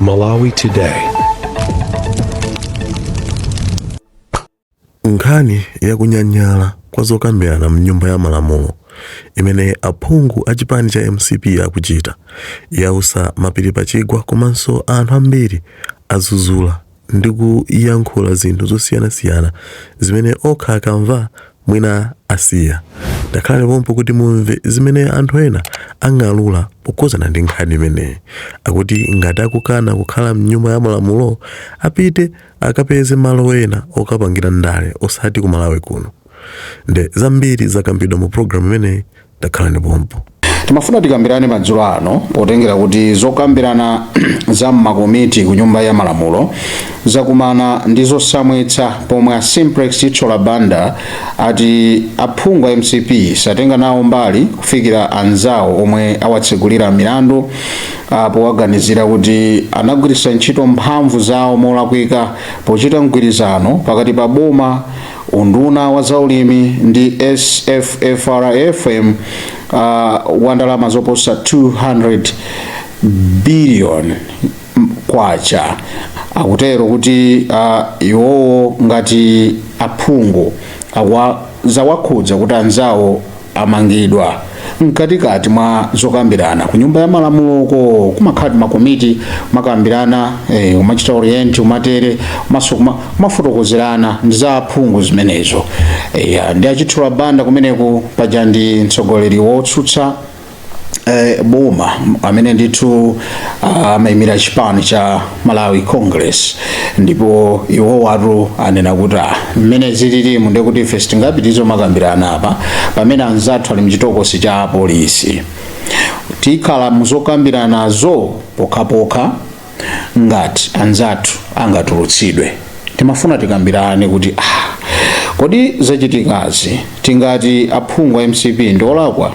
Malawi Today. Nkhani ya kunyanyala kwa zokambirana mnyumba ya malamulo imene aphungu a chipani cha mcp akuchita yausa mapiri pachigwa komanso anthu ambiri azuzula ndi kuyankhula zinthu zosiyanasiyana zimene okha akamva mwina asiya. Takhalani pompo kuti mumve zimene anthu ena ang'alula pokhuzana ndi nkhani imeneyi. Akuti ngati akukana kukhala mnyumba ya malamulo apite akapeze malo ena okapangira ndale osati ku Malawi kuno. Nde zambiri zakambidwa mu program imeneyi takhalani pompo. Timafuna tikambirane madzulo ano potengera kuti zokambirana za m'makomiti ku Nyumba ya Malamulo zakumana ndi zosamwitsa pomwe a Simplex Chithyola Banda ati aphungu a mcp satenga nawo mbali kufikira anzawo omwe awatsegulira milandu powaganizira kuti anagwiritsa ntchito mphamvu zawo molakwika pochita mgwirizano pakati pa boma, Unduna wa zaulimi ndi SFFRFM wa ndalama zoposa 200 billion kwacha. Akutero kuti iwowo ngati aphungu zawakhudza kuti anzawo amangidwa mkatikati mwa zokambirana ku Nyumba ya Malamuloko. Kumakhala makomiti, kumakambirana, kumachita orient, kumatere maso, kumafotokozerana ndi za aphungu zimenezo. Ndi a Chithyola Banda kumeneku paja ndi mtsogoleri wotsutsa boma amene ndithu amayimira chipani cha Malawi Congress, ndipo iwo watu anena kuti mmene zililimu ndekuti ife sitingapitirize makambirana apa pamene anzathu ali mchitokosi cha apolisi. Tikhala muzokambiranazo pokhapokha ngati anzathu angatulutsidwe. Timafuna tikambirane kuti kodi zachitikazi tingati aphungu a mcp ndi olakwa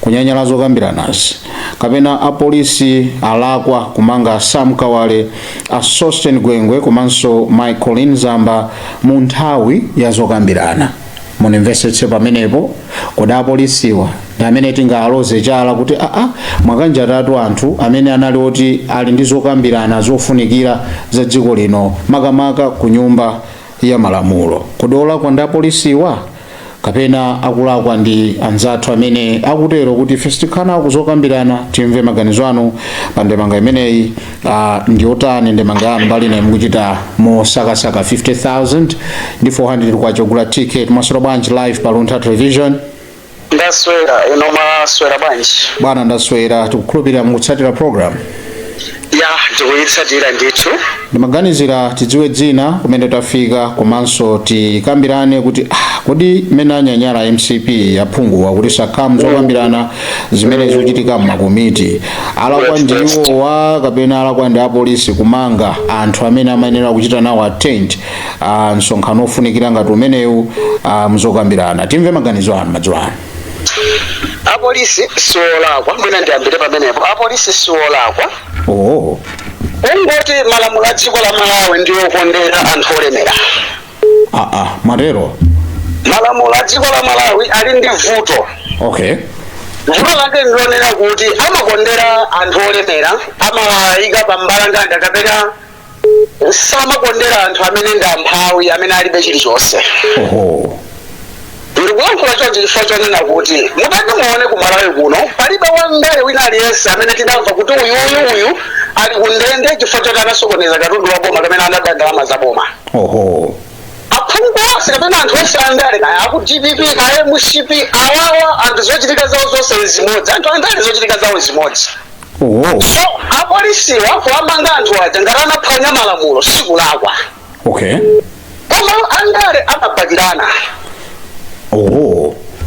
kunyanyala zokambiranazi, kapena apolisi alakwa kumanga Sam Kawale, a Sosten Gwengwe komanso Michael Zamba mu nthawi ya zokambirana? Munimvesetse pamenepo. Kodi apolisiwa ndi amene tingaloze chala kuti aa, mwakanjatatu anthu amene anali oti ali ndi zokambirana zofunikira za dziko lino, makamaka ku Nyumba ya Malamulo? Kodi olakwa ndi apolisiwa kapena akulakwa ndi anzathu amene akutero kuti ife sitikhala kuzokambirana? Timve maganizo anu pa ndemanga imeneyi. Ndi otani ndemanga yanu? Mbali nayi mukuchita mosakasaka 50,000 ndi 400 kwacha kugula ticket. Mwaswera bwanji live pa Luntha Television? Ndaswera, ino mwaswera bwanji? Bwana, ndaswera. Tikukhulupirira mukutsatira program. Ya, ndikuyitsatira ndithu. Ndimaganizira tidziwe dzina, kumene tafika, komanso tikambirane kuti kodi mmene anyanyala mcp aphunguwa kuti sakhala mzokambirana zimene zikuchitika mmakomiti, alakwa ndi iwowa kapena alakwa ndi apolisi kumanga anthu amene amayenera kuchita nawo attend msonkhano ofunikira ngati umenewu mzokambirana? Timve maganizo anu madzulo ano. Apolisi siwolakwa, mwina ndiyambire pamenepo. Apolisi siwolakwa. Kungoti malamulo a dziko la Malawi ndi okondera anthu olemera. Mwatero? Malamulo a dziko la Malawi ali ndi vuto. Vuto lake ndilonena kuti amakondera anthu olemera, amawayika pa mbalanganda, kapena samakondera anthu amene ndi amphawi, amene alibe chilichonse. Ndikulankhula chonchi chifukwa chonena kuti mutati muone ku Malawi kuno, palibe wandale wina aliyense amene tidamva kuti uyuyu uyu ali ku ndende chifukwa choti anasokoneza katundu wa boma kapena anaba ndalama za boma. Aphungu onse kapena anthu onse andale, kaya aku DPP kaya MCP, awawa anthu zochitika zawo zonse zimodzi. Anthu andale zochitika zawo zimodzi. So apolisiwa kuwamanga anthu aja ngati anaphwanya malamulo sikulakwa. Koma andale amabakirana.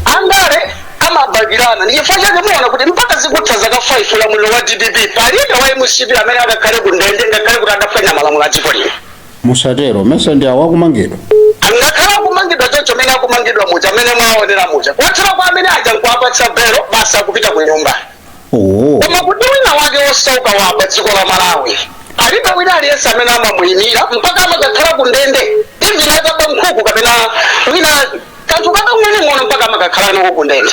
Andale amabakirana, ndi chifukwa chake muona kuti mpaka zikutha zaka 5 ulamuliro wa DPP, palibe wa MCP amene akakhale ku ndende ngakhale kuti adaphwanya malamulo a dziko lino. Musatero, mesa ndi awo akumangidwa? Angakhala akumangidwa choncho, amene akumangidwa muja, amene mwaonera muja, kuwathera kwa amene aja nkuwapatsa belo, basi, akupita ku nyumba. Koma kuti wina wake wosauka waba dziko la Malawi, alibe wina aliyense amene amamuyimira mpaka amakakhala ku ndende, even ataba nkhuku kapena wina kanthu kakang'onong'ono, mpaka amakakhala nako ku ndende.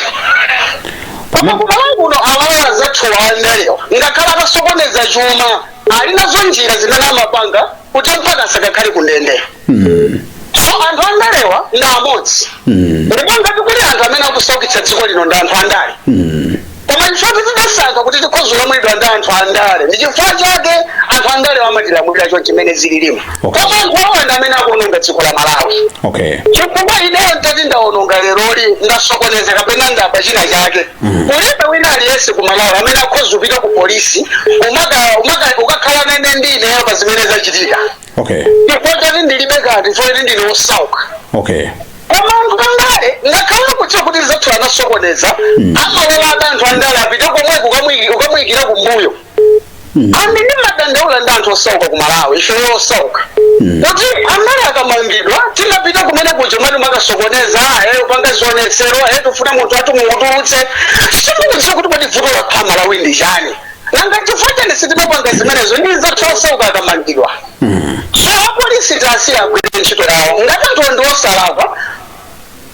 Koma ku Malawi kuno awawa azathuwa andalewa, ngakhala atasokoneza chuma, Ali nazo njira zimene amapanga kuti mpaka asakakhale ku ndende. So anthu andalewa ndi amodzi, ndipo ngati kuli anthu amene akusaukitsa dziko lino ndi anthu andale. Koma chifukwa tidasankha kuti tikhoza kulamulidwa ndi anthu andale, ndi chifukwa chake anthu andale amatilamulira cho chimene zililimo. Koma anthu awa ndi amene akuononga dziko la Malawi, chifukwa ineyo ntati ndaononga leroli, ndasokoneza kapena ndaba china chake, kulibe wina aliyense ku Malawi amene akhoza kupita ku polisi ukakhala nene ndi ineyo pa zimene zachitika, chifukwa choti ndilibe kanthu, chifukwa choti ndine osauka. Koma anthu andale, ngakhale kudziwa kuti zathu anasokoneza, amalola anthu andale apite komweko ukamuyikira kumbuyo. Amene madandaula ndi anthu osauka ku Malawi, ife osauka, kuti andale akamangidwa timapita kumene kuja umene makasokoneza, upanga zionetsero, tufuna munthu ati mumutulutse. Sitikudziwa kuti kodi vuto la Malawi ndi chani. Nanga chifukwa chani sitimapanga zimenezo ndi zathu osauka akamangidwa? So apolisi tasiya agwire ntchito yawo. Ngati anthu ndi osalakwa,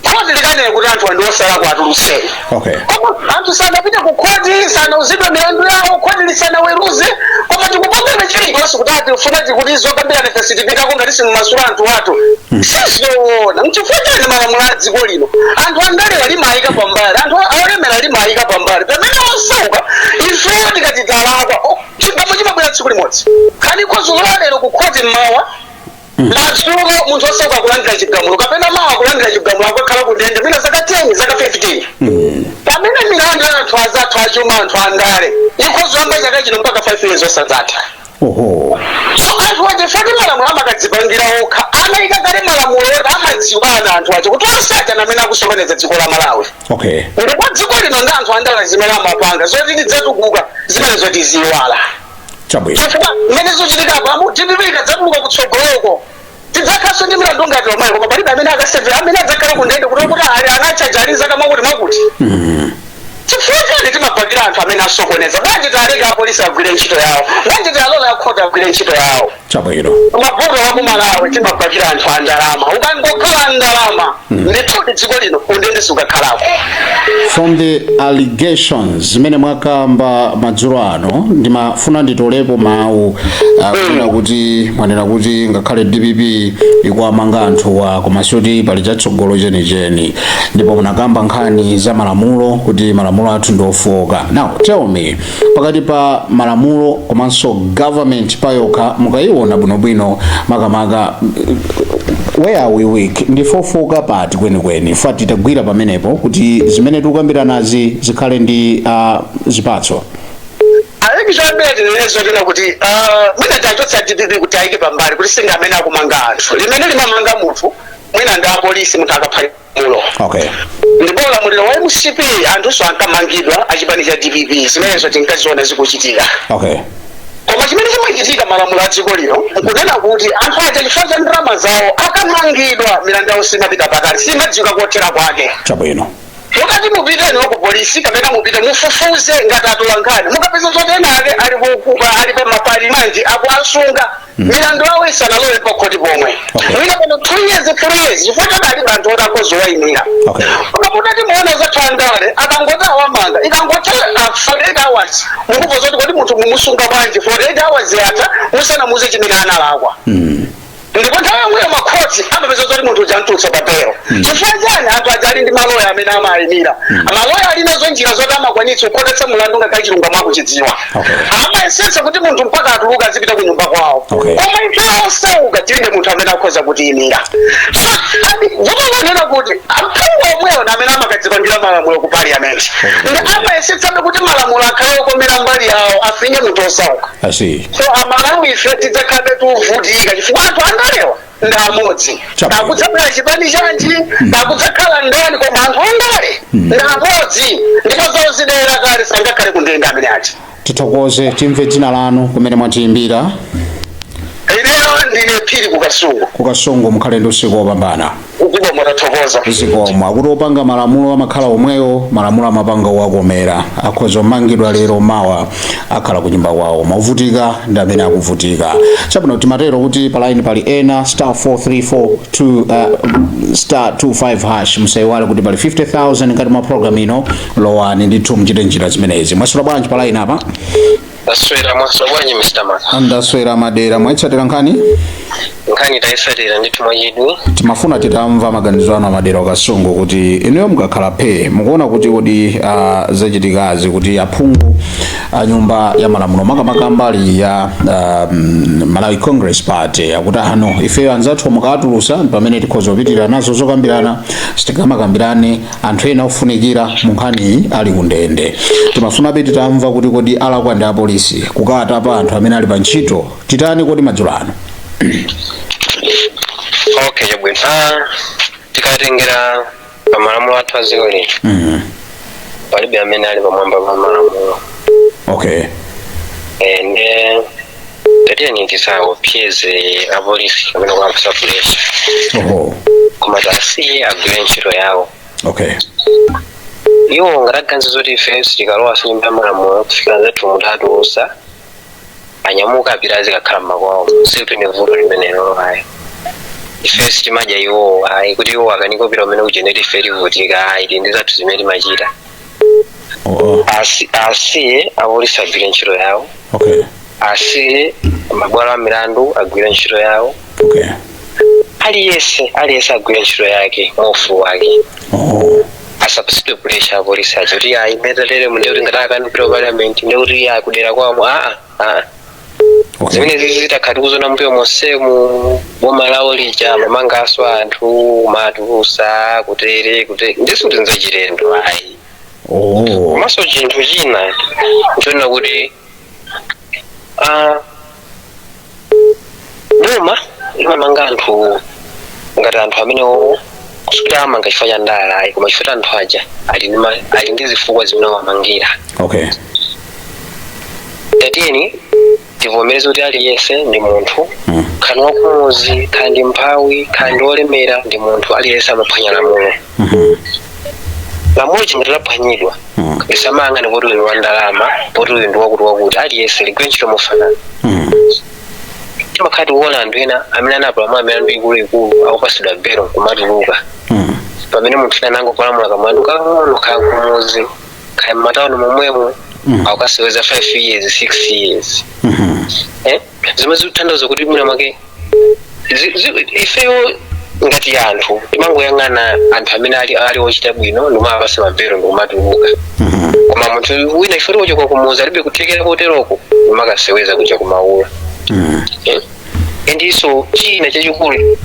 khoti likanene kuti anthu ndi osalakwa, atulutseni. Koma anthu sanapite ku khoti, sanauzidwe milandu yawo, khoti lisanaweruze, koma tikupangana chilichonse kuti atifuna tikuti zokambirana ife sitipitako ngati simumasula anthu athu. Sizoona. Mchifukwa chani malamulo a dziko lino anthu andale limayika pambali, anthu olemera limayika pambali, pamene osauka ifeyo tikati talakwa, oh, chigamulo chimabwera tsiku limodzi? Khani ikhoza lero ku khoti mmawa, madzulo munthu osauka akulandira chigamulo, kapena mawa akulandira chigamulo, akakhala kundende mwina zaka 10, zaka 15, pamene milandu ya anthu azathu achuma, anthu andale, ikhoza yamba chaka chino mpaka 5 years osadzatha. So anthu aja fati malamulo amakadzipangira okha, amayika kale malamulo oti amadziwana anthu aja kuti osaja namene akusokoneza dziko la Malawi. Ndipo dziko lino ndi anthu andale zimene amapanga zoti tidzatukuka, zimene zoti ziwala. Chifukwa mmene zochitika apo, DPP ikadzatuluka kutsogoloko, tidzakhaso ndi milandu ngati omweyo, koma palibe amene akaseve amene adzakhala kundende kuti ali anachaja ali zaka mwakuti mwakuti. Chifukwa chani timapakira anthu amene asokoneza? Bwanji taleka apolisi agwire ntchito yawo? Bwanji talola akhoti agwire ntchito yawo? Mavuto wa ku Malawi, timapakira anthu a ndalama. Ukangokhala ndalama, ndithudi dziko lino undende sukakhalako. From the allegations zimene mwakamba madzulo ano, ndimafuna nditolepo mawu kunena kuti mwanena kuti ngakhale DPP ikuwamanga anthuwa, koma sikuti pali chatsogolo chenicheni, ndipo munakamba nkhani za malamulo kuti malamulo athu ndi ofowoka. Now tell me, pakati pa malamulo komanso government payokha, mukayiona bwinobwino, makamaka where are we weak? Ndifofoka pati kwenikweni fa titagwira pamenepo kuti zimene tikukambiranazi zikhale ndi zipatso? Aleki, choyambira tinene tena kuti mwina tachotsa DPP kuti ayike pambali kuti singa amene akumanga anthu. Limene limamanga munthu mwina ndi apolisi, munthu akaphwanya mulo. Ndipo ulamuliro wa MCP anthunso ankamangidwa achipani cha DPP, zimenezo tinkaziona zikuchitika. Koma chimene chimachitika, malamulo a dziko lino nkunena kuti anthu aja, chifukwa cha ndalama zawo, akamangidwa milandu yawo simapita patali, simadziwika kothera kwake. Mukati mupiteni ku polisi kapena mupite mufufuze ngati atolankhani, mukapeza zoti ena ake ali ali pa mapalimanji akuasunga, milandu yawo isanalowe pa khoti pomwe, mwina pano 2 years, 3 years, chifukwa choti alibe anthu oti akhoza kuwayimira. Koma mutati muona zathu andale, akangoti awamanga, ikangotha 48 hours, mukuva zoti kodi munthu mumusunga bwanji 48 hours yatha musanamuze chimene analakwa? Ndipo nthawi yomweyo makhoti amapeza zoti munthu uja amtulutsa pa belo. Chifukwa chani? Anthu aja ali ndi maloya amene amayimira. Maloya ali nazo njira zoti amakwanitsa kukhotetsa mulandu ngakhale chilungamo akuchidziwa. Amayesetsa kuti munthu mpaka atuluka azipita ku nyumba kwawo. Koma ife osauka tilibe munthu amene akhoza kutiyimira. So vuto lonena kuti aphungu omwewo na amene amakadzipangira malamulo ku parliament, ndi amayesetsabe kuti malamulo akhale okomera mbali yawo, afinye munthu osauka. I see. So Amalawi ife tidzakhalabe tuvutika chifukwa anthu andalewa ndi amodzi. Akudzabwera chipani chanji, akudzakhala ndani, koma anthu andale ndi amodzi, ndipo zawo zidayera kale, sangakhale kundende amene aja. Tithokoze. Timve dzina lanu, kumene mwatiyimbira. Ineyo ndine Phiri kuKasungu. Kukasungu. Mukhale ndi usiku wopambana. Zikomo, tathokoza. Zikomo. Akuti opanga malamulo amakhala omwewo, malamulo amapanga owakomera. Akhoza omangidwa lero, mawa akhala kunyumba kwawo, mavutika ndi amene akuvutika. Chabwino, timatero kuti pa line pali ena, star 4342 star 25 hash. Musayiwale kuti pali 50,000 ngati mwa program ino. Lowani ndithu, muchite njira zimenezi. Mwaswera bwanji pa line apa? Ndaswera, mwaswera bwanji, Mr. Maka? Ndaswera, Madera. Mwayitsatira nkhani? Nkhani tayitsatira ndithu mwachidwi. Timafuna titamva maganizo anu, Amadera Kasungu, kuti inuyo mukakhala phe mukuona kuti kodi zachitikazi kuti aphungu a Nyumba ya Malamulo, makamaka mbali ya Malawi Congress Party, akuti ano ifeyo anzathu mukatulusa pamene tikhoza kupitirira nazo zokambirana, sitikamakambirane anthu ena ofunikira mu nkhaniyi ali kundende. Timafunabe titamva kuti kodi alakwa ndi apolisi kukatapa anthu amene ali pa ntchito? Titani kodi madzulo ano? Okay, chabwino. Tikatengera pa malamulo athu a dziko lino, palibe amene ali pamwamba pa malamulo. Nde tatiyeni tisaopseze apolisi kapena kuwapasa pressure, koma tasiye agwire ntchito yawo. Iwo ngataganiza zoti ife sitikalowa Nyumba ya Malamulo kufikira zathu munthu atulusa, anyamuka apita azikakhala mmakwawo. Sikuti ni vuto limenelo ayi. Ife sitimadya iwowo ayi, kuti iwo akanikopita umene kujeneti ife tivutika ayi. Tili ndi zathu zimene timachita. Asiye apolisi agwire ntchito yawo. Asiye mabwalo a milandu agwire ntchito yawo. Aliyense, aliyense agwire ntchito yake mwaufulu wake. Asapasidwe pressure apolisi aja kuti ayi, metalere munde kuti ngati akanipita ku parliament ndekuti ayi kudera kwawo. Aa, aa. Zimene zizi zitakhala tikuzona mbuyo monsemu, boma lawo lija mamangaso anthu, matulusa, kutere kutere, ndisuti nzachilendo ayi. Komanso chinthu china nchonena kuti boma limamanga anthu ngati anthu amenewo kusikuti amanga chifukwa cha ndala ayi, koma chifukwa cha anthu aja ali ndi zifukwa zimene awamangira. Tatiyeni tivomereze kuti aliyense ndi munthu, khani wakumuzi, khani ndi mphawi, khani ndi olemera, ndi munthu. Aliyense amaphwanya lamulo. Lamulo chingati laphwanyidwa, lisamayang'ane poti uyu ndi wa ndalama, poti uyu ndi wakuti wakuti. Aliyense ligwire ntchito mofanana. Timakhala tikuona anthu ena amene anapalamula milandu ikuluikulu akupasidwa belo kumatuluka, pamene munthu ena anangopalamula kamlandu kang'ono, kaya kumuzi, kaya m'matawuni momwemo, akukaseweza 5 years, 6 years. Zimwe zikutanthauza kuti mwina mwake ifeyo ngati anthu timangoyang'ana anthu amene ali ochita bwino ndikumapasa mabelo ndikumatuluka, koma munthu wina ife tikuchoka kumuzi alibe kuthekera koteroko ndimakaseweza kuja kumaula. Endiso china chachikulu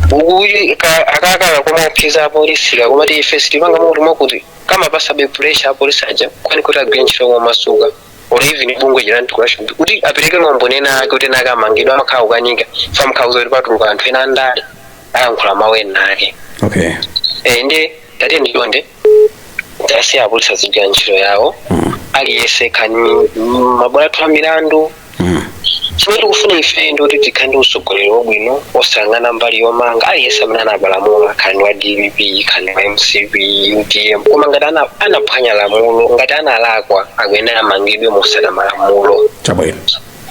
akakala kumaopseza apolisi kakomati ife sitimanga mutu mwakuti kamapasabe pressure apolisi aja kwani kuti agwire ntchito momasuka, or even bungwe la anti-corruption kuti apereke maumboni ena ake kuti ena ake amangidwe, amakhala kukanika amakhala kuti patuluka anthu ena andale ayankhula mawu ena ake. Ndi tatiye ndichonde tasiya apolisi azigwira ntchito yawo. Aliyense khani mabwalo athu a milandu, chimene tikufuna ife ndi kuti tikhale ndi utsogoleri wabwino osayang'ana mbali yomanga. Aliyense amene anapalamula, khani wa DPP, khani wa MCP, UTM, koma ngati anaphwanya lamulo, ngati analakwa, akuyenera amangidwe mosata malamulo.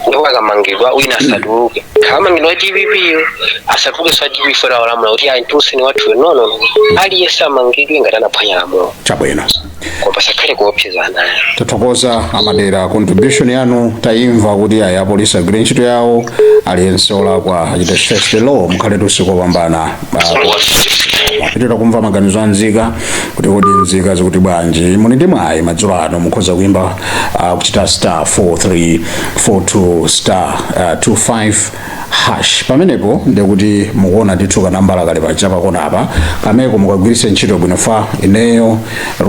Ndipo akamangidwa, wina asatuluke. Akamangidwa wa DPP asatuluke, sa DPP fora walamula kuti ayi, ntulutseni wathuyo. No, no, no, aliyense amangidwe ngati anaphwanya lamulo, koma pasakhale kuopsezana. Tathokoza, Amadera. Contribution yanu tayimva kuti ayi, apolisi agwire ntchito yawo, aliyense olakwa achite face the law. Mukhale usiku wopambana. Mapitira kumva maganizo a nzika kuti kodi nzika zikuti bwanji. Muli ndi mwayi madzulo ano, mukhoza kuimba kuchita star 4342 star 25 hash. Pamenepo ndikuti mukuona ndithu kanambala kali paja pakona apa kameko, mukagwiritse ntchito bwino. Fa ineyo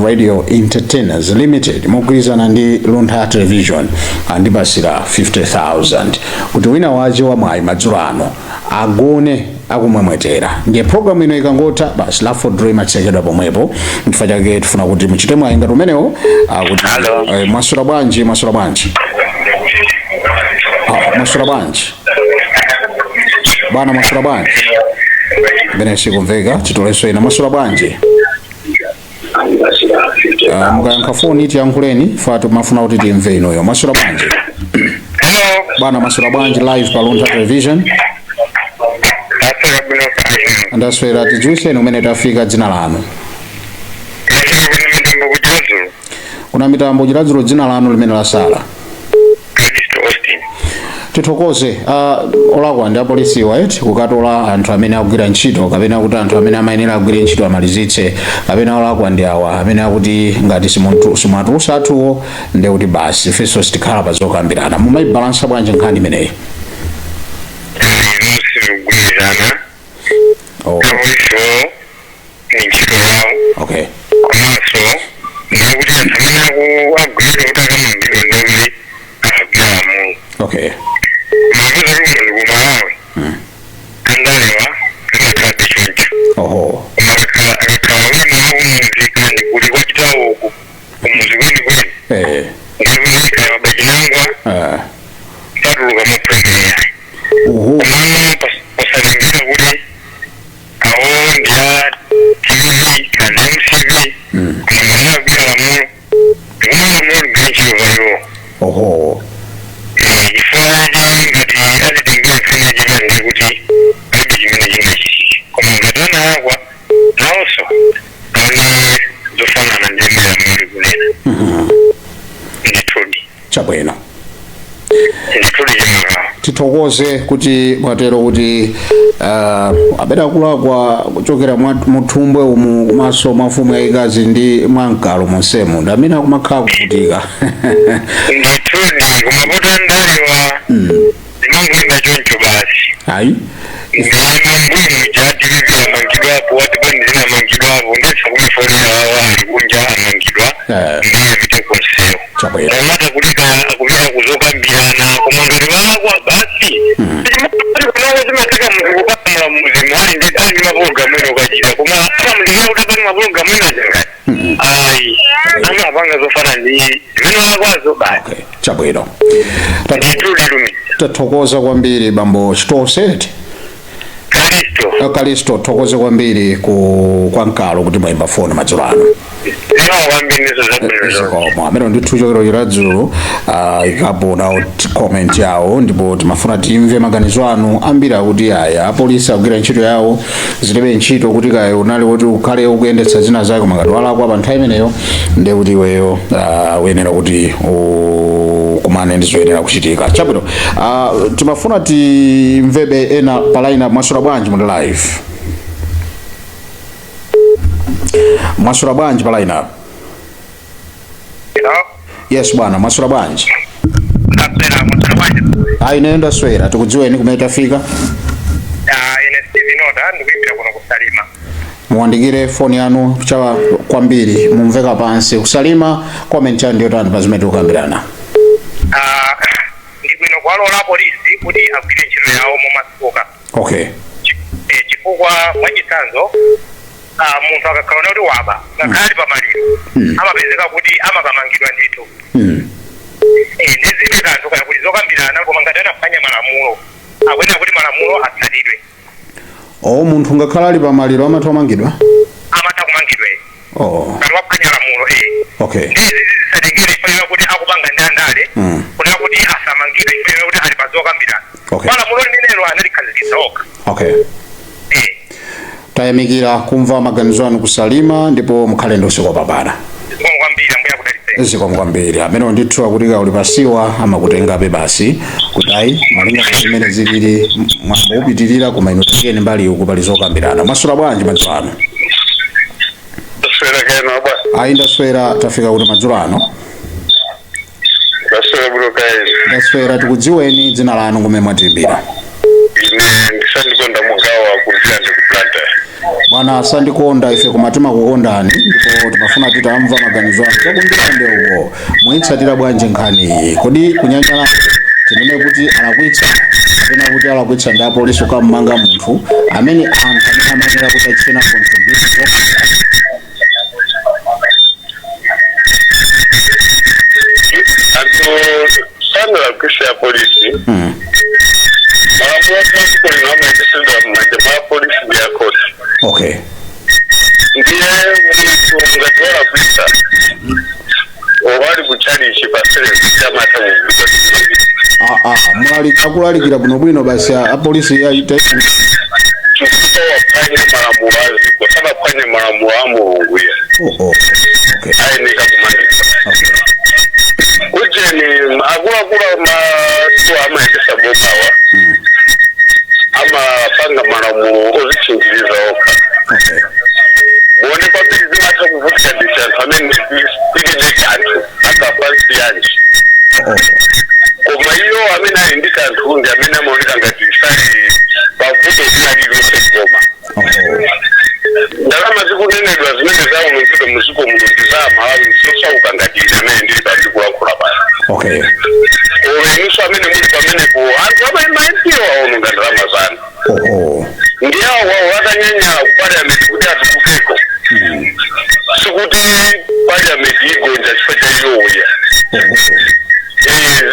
Radio Entertainers Limited mogwirizana ndi Luntha Television andipasira 50,000 kuti wina wache wamwayi madzulo ano agone akumwemwetera. Ndiye program ino ikangotha basi, raffle draw imatsekedwa pomwepo. Nchifukwa chake tifuna kuti muchite mwayi ngati umenewo kuti Hello. Mwaswera bwanji? Mwaswera bwanji? Mwaswera bwanji bwana? Mwaswera bwanji? Imene sikumveka, titolenso ina. Mwaswera bwanji? Mukayankha foni tiyankhuleni, fa timafuna kuti timve inuyo. Mwaswera bwanji? Hello. Bwana, mwaswera bwanji? Live pa Luntha Television. Aswera bwino kaya. Ndaswera. Tidziwitseni umene tafika, dzina lanu. Aswera bwino, Mitambo kuChiradzulu. Kuna Mitambo Chiradzulu, dzina lanu limene lasala? Kristo Austin. Tithokoze. Olakwa ndi apolisiwa eti, kukatola anthu amene akugwira ntchito, kapena kuti anthu amene amayenera agwire ntchito amalizitse, kapena olakwa ndi awa amene akuti ngati simuatulusa athuwo, ndiye kuti basi, ifenso sitikhala pa zokambirana? Mumayibalansa bwanji nkhani imeneyi? Sizikugwirizana. Oh. Apolisiwo ni ntchito yawo. Komanso ndikuti anthu amene agwidwa kuti akamangidwe, ndikuti akagwira lamulo. Mapeza kuti kuno ndi ku Malawi, andalewa zimakhalabe choncho. Koma akakhala wina wakumudzi, kandi kuli kwachitawo uku kumuzi kwenikweni, ndikuti kaya bachinangwa, satuluka mophwekera. Komano pasatengera kuti awo ndi a DPP kana MCP, koma ngati agwira lamulo, ndikuma lamulo ligwire ntchito pa iwo. Chifukwa chake ngati azitengera nkhani yachipani, ndikuti palibe chimene chingachitike. Koma ngati analakwa, nawonso aone zofanana ndi zimene lamulo likunena. Ndithudi. Chabwino. Ndithudi, chimakawa. Tithokoze kuti mwatero kuti amene akulakwa kuchokera muthumbwe umu, komanso mwa mfumu yayikazi ndi mwa mkalo monsemu, ndi amene akumakhala kuvutika. Ndithudi, koma poti andalewa zimangoyenda choncho basi. Ayi. Ndiyeno mbuyo muja DPP amangidwapo, watipani zina amangidwapo, ndetsa kumifonera wawo ali kunja amangidwa. Ndiye apite kunsewu. Amata kulika akupita kuzokambirana, koma ngati walakwa basi. Kunoko zimatheka munthu kukamula mmuzimu ali ndi mapulogalamu ena ukachita, koma amamulekera kuti apange mapulogalamu ena changati ayi, amapanga zofana ndi zimene walakwazo basi. Okay, chabwino. Ndithudi lumi. Tathokoza kwambiri, bambo Chitose. Kalisto. Kalisto, thokoze kwambiri ku kwa Mkalo kuti mwayimba foni madzulo ano. Zikomo kwambiri, ndizo zabwino zonse. Zikomo. Amene ndithu chokero Chiradzulu ikapo nawo comment yawo, ndipo timafuna timve maganizo anu ambiri akuti aya, apolisi akugwira ntchito yawo, zilibe ntchito kuti kaya unali kuti ukhale ukuyendetsa zina zake, koma ngati walakwa pa nthawi imeneyo, ndiye kuti iweyo uyenera kuti ukumane ndi zoyenera kuchitika. Chabwino, timafuna timvebe ena pa line. Mwaswera bwanji? Muli live. Mwaswera bwanji pa line? Hello? Yes bwana, mwaswera bwanji? Ndaswera, mwaswera bwanji? Ayi, ineyo ndaswera. Tikudziweni, kumene tafika? Ah, ine Steve Nota, ndikuimbira kuno kuSalima. Muwandikire foni yanu chawa kwambiri, mumveka pansi. KuSalima, comment yanu ndiyotani pa zimene tikukambirana? Ah, ndi bwino kuwalola polisi kuti agwire ntchito yawo momasuka. Chifukwa mwachitsanzo, munthu akakhala kuti waba, ngakhale ali pamaliro, amapezeka kuti amakamangidwa ndithu. Ndizibe kanthu kaya kuti zokambirana, koma ngati anaphwanya malamulo, akuyenera kuti malamulo atsatidwe. O, munthu ngakhale ali pamaliro amatha kumangidwa? Amatha kumangidwa. Ngati waphwanya lamulo. Ndizi zisatengere ifanira kuti akupanga ndi andale, kunena kuti asamangidwe ifanira kuti ali pazokambirana. Kwa lamulo limenelo analikhazikitsa okha. Tayamikira kumva maganizo anu kuSalima, ndipo mukhale ndi usiku wopambana. Zikomo kwambiri, ambuye akudalitseni. Zikomo kwambiri. Amene ndithu akuti uli pasiwa amakutengabe basi kuti ayi, malinga ndi zimene zilili, mwambo upitirira, koma inu tengeni mbali uku pali zokambirana. Mwaswera bwanji madzulo ano? Ndaswera kena ba. Ayi, ndaswera. Tafika kuti madzulo ano? Ndaswera bwino kaini. Ndaswera. Tikudziweni, dzina lanu, kumene mwatiimbira? Ine ndiSandikonda Mugawa, kundira ndi kuBlantyre. Bwana Sandikonda, ife koma timakukondani, ndipo timafuna titamva maganizo anu chakuNdirande uko. Muyitsatira bwanji nkhani iyi? Kodi kunyanyala tinene kuti alakwitsa, kapena kuti alakwitsa ndi apolisi kukammanga munthu amene anthu amene amayenera kuti achite contribute zokambirana? Anthu sanalakwise apolisi. Malamulo a dziko lino amayendesedwa m'manja mwa apolisi ndi akhoti. Ndiye munthu ngati walakwisa owali kutchalichi pa service, amatha kugwidwa ndikumangidwa. Ah, ah, akulalikira bwinobwino basi, apolisi aita? Chifukwa waphwanya malamulo a dziko, sanaphwanye malamulo a Mulungu iye. Oh, okay. Ayeneka kumangidwa. Ujeni akuluakulu amatu amayendesa bomawa amapanga malamulo ozitchinjiriza okha. Muone kwambiri zimatha kuvutika ndisi anthu amene tilibe kanthu akapansi yanji. Koma iyo amene ali ndi kanthu ndi amene amaoneka ngati sali pavuto lina lililonse koma ndalama zikunenedwa zimene zaonongedwa muziko muno ndi za Malawi zosauka ngati ine amene ndili pandikulankhula pano. Olo inunso amene muli pamenepo, anthu amene ma MP aononga ndalama zanu. Ndi awo wawo atanyanyala ku parliament kuti atukukeko, sikuti parliament igonja chifukwa cha iwoya.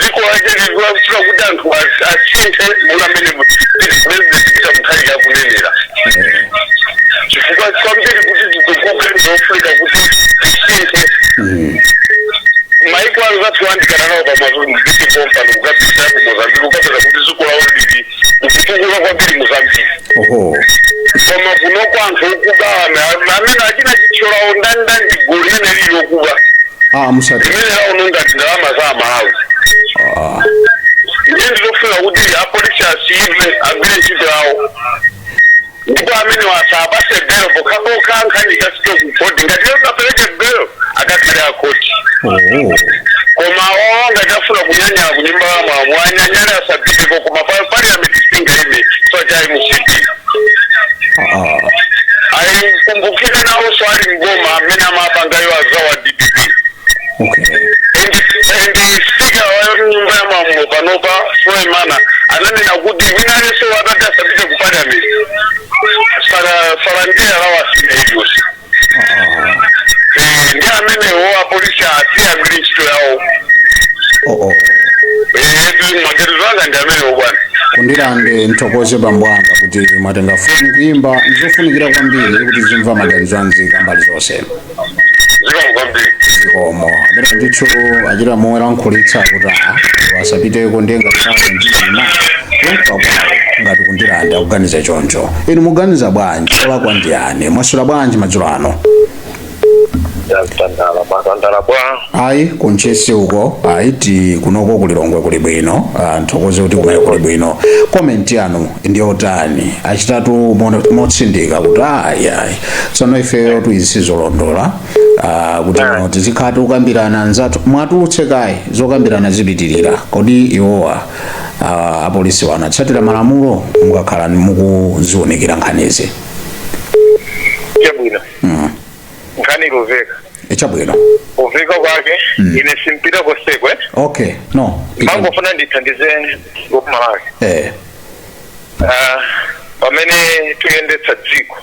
Ziko lake likuafika kuti anthu asinthe monga mmene President Peter Mutharika akunenera, chifukwa kwambiri kuti zitukuke nzofunika kuti tisinthe. Maiko anzathu andikana nawo pamazulu pompano, kukapita ku Mozambique ukapeza kuti dziko lawo lili likutukuka kwambiri, Mozambique. Koma kunoko anthu okuba amene achina chithyolawo ndandandi, gulu limene lili lokuba Ah, musati limene laononga ndalama za Amalawi. Ndiye ndilofuna kuti apolisi asiyidwe agwire ntchito yawo, ndipo amene wasapase belo pokhapokha nkhani ikafike ku khoti. Ngati yosapereke belo, akakhale akhoti. Koma awawo ngati afuna kunyanyala ku nyumba ya malamulo, anyanyale, asapiteko, koma parliament singaime chifukwa cha MCP. Ayikumbukire nawonso ali mboma amene amapangayo azawa DPP. And speaker wa nyumba ya malamulo panopa, Suleimana, ananena kuti wina aliyense watati asapite ku parliament salandira lawasinda iliyonse. Ndi amenewo apolisi asiye agwire ntchito yawo. Maganizo anga ndi amenewo, bwana. Ku Ndirande nthokoze bambo anga kuti mwatenga foni kuyimba. Ndizofunikira kwambiri kuti zimva maganizo anzika mbali zonse. Zikomo kwambiri. Zikomo. Amene ndithu achita mowerankhulitsa kuti a asapiteko, ndiye ngati ndima kulankhula kwawo ngati ku Ndirande akuganiza choncho. Inu muganiza bwanji? Olakwa ndiyani? Mwaswera bwanji madzulo ano? Tandala matandala bwa? Ayi, ku Ntchisi uko ayi, ti kunoko ku Lilongwe kuli bwino. Ah, nthokoze kuti kumene kuli bwino. Comment yanu ndiyotani? Achitatu motsindika kuti ayi ayi, tsono ifeyo tuyizisizolondola kuti no tizikhala tikukambirana anzathu, mwatulutse kayi, zokambirana zipitirira. Kodi iwowa apolisi wanatsatira malamulo mukakhala mukuziwunikira nkhanizi? Chabwino. Nkhani ikumveka. Chabwino. Kumveka kwake, ine simpita kosekwe. Okay, no. Mangofuna ndithandize ngokumalawi. Pamene tuyendetsa dziko,